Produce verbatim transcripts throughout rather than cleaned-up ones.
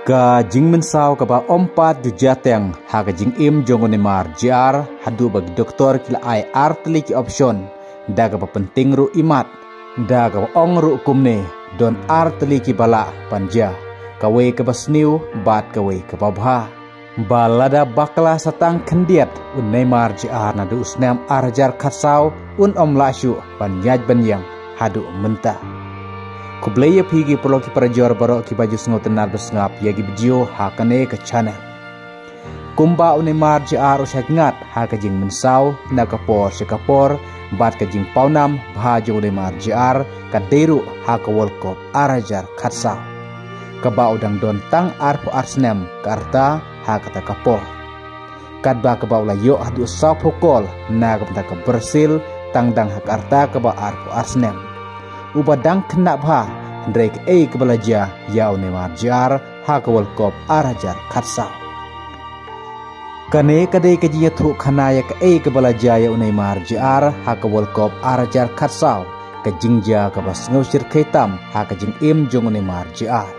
Ka jingmynsaw kaba ym pat ju jia teng ha ka jingim jong u Neymar Jr haduh ba ki doktor ki la ai ar tylli ki option, da kaba pynting ruh imat, da kaba ong ruh kumne, don ar tylli kiba lah ban jia, kawei kaba sniew bad kawei kaba bha. Ba lada bakla sa tang khyndiat, u Neymar Jr naduh u snem ar hajar khatsaw un ym lah shuh ban ïaid ban ïeng haduh mynta. Khublei ïa phi ki paralok ki parajor baroh kiba ju sngewtynnad ba sngap ïa ki video ha kane ka channel. Kumba u Neymar Jr u shah ngat ha ka jingmynsaw na ka por sha ka por, bad ka jingpawnam bha jong u Neymar Jr ka dei ruh ha ka World Cup ar hajar khatsaw, kaba u dang don tang arphew ar snem ka rta ha kata ka por. Katba kaba u la ïoh haduh sawphew kol na ka bynta ka Brazil, tang dang ha ka rta kaba arphew ar snem. Uba dang khynnah bha, hynrei kaei kaba la jia ïa u Neymar Jr ha ka World Cup ar hajar khatsaw. Kane ka dei ka jingïathuh khana ïa kaei kaba la jia ïa u Neymar Jr ha ka World Cup ar hajar khatsaw, ka jingjia kaba sngewshyrkhei tam ha ka jingim jong u Neymar Jr.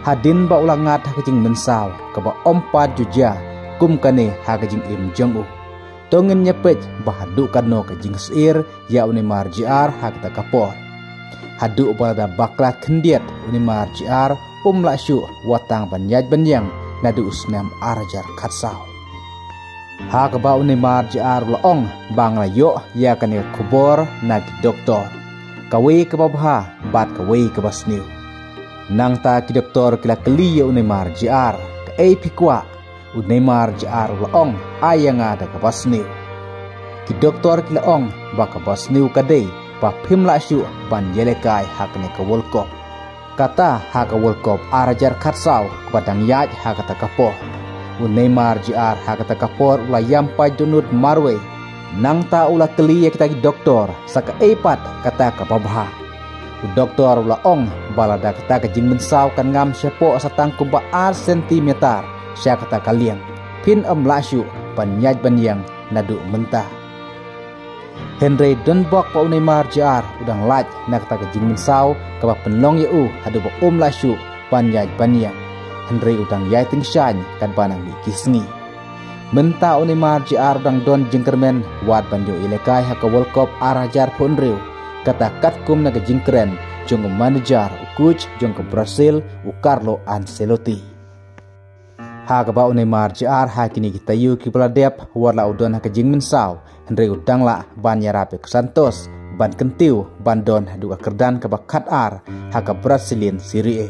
Hadien ba u la ngat ha ka jingmynsaw kaba ym pat ju jia kum kane ha ka jingim jong u. To ngin ïa peit ba haduh katno ka jingsyier ïa u Neymar Jr ha kata ka por. Haduh ba lada bakla khyndiat, u Neymar Jr um lah shuh wat tang ban ïaid ban ïeng naduh u snem ar hajar khatsaw. Ha kaba u Neymar Jr u la ong ba nga la ïoh ïa kane ka khubor na ki doktor, kawei kaba bha bad kawei kaba sniew. Nangta ki doktor ki la kylli ïa u Neymar Jr, kaei phi kwah? U Neymar Jr u la ong, ai ïa nga da kaba sniew. Ki doktor ki la ong ba kaba sniew ka dei ba phim lah shuh ban ïalehkai ha kane ka World Cup. Kata ha ka World Cup ar hajar khatsaw kaba dang ïaid ha kata ka por. U Neymar Jr ha kata ka por u la ïam paid dohnud marwei. Nangta u la kylli ïa kita ki doktor sa kaei pat kata kaba bha. U doktor u la ong ba lada kata ka jingmynsaw kan ngam shapoh sa tang kumba ar sentimeter sha kata ka liang, phin ym lah shuh ban ïaid ban ïeng naduh mynta. Hynrei don bok ba u Neymar Jr u dang lait na kata ka jingmynsaw kaba pynlong ïa u haduh ba um lah shuh ban ïaid ban ïeng. Hynrei u dang ïai tyngshaiñ katba nang mih ki sngi. Mynta u Neymar Jr u dang don jingkyrmen wat ban ïoh ïalehkai ha ka World Cup ar hajar phew hynriew, kata katkum na ka jingkren jong u manager, u coach jong ka Brazil, u Carlo Ancelotti. Ha kaba u Neymar Jr ha kine ki taïew kiba la dep wat la u don ha ka jingmynsaw, hynrei u dang lah ban ïarap ïa ka Santos ban kyntiew ban don haduh ka kyrdan kaba khatar ha ka Brazilian Serie A.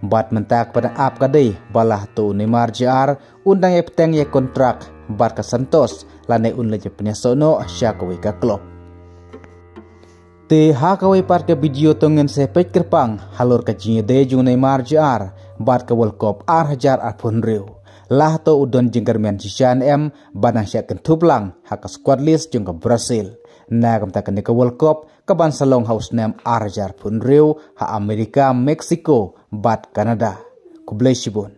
Bad mynta kaba dang ap ka dei ba lah to u Neymar Jr un dang ïai bteng ïa ka kontrak bad ka Santos, lane un leit ïa pynïasoh noh sha kawei ka klub. Te ha kawei pat ka video to ngin sa peit kyrpang halor ka jingïadei jong u Neymar Jr bad ka World Cup ar hajar arphew hynriew. Lah to u don jingkyrmen shisha ne em ba nang shah kynthup lang ha ka squad list jong ka Brazil na ka bynta kane ka World Cup kaban sa long ha u snem ar hajar arphew hynriew ha Amerika, Mexico bad Canada. Khublei shibun.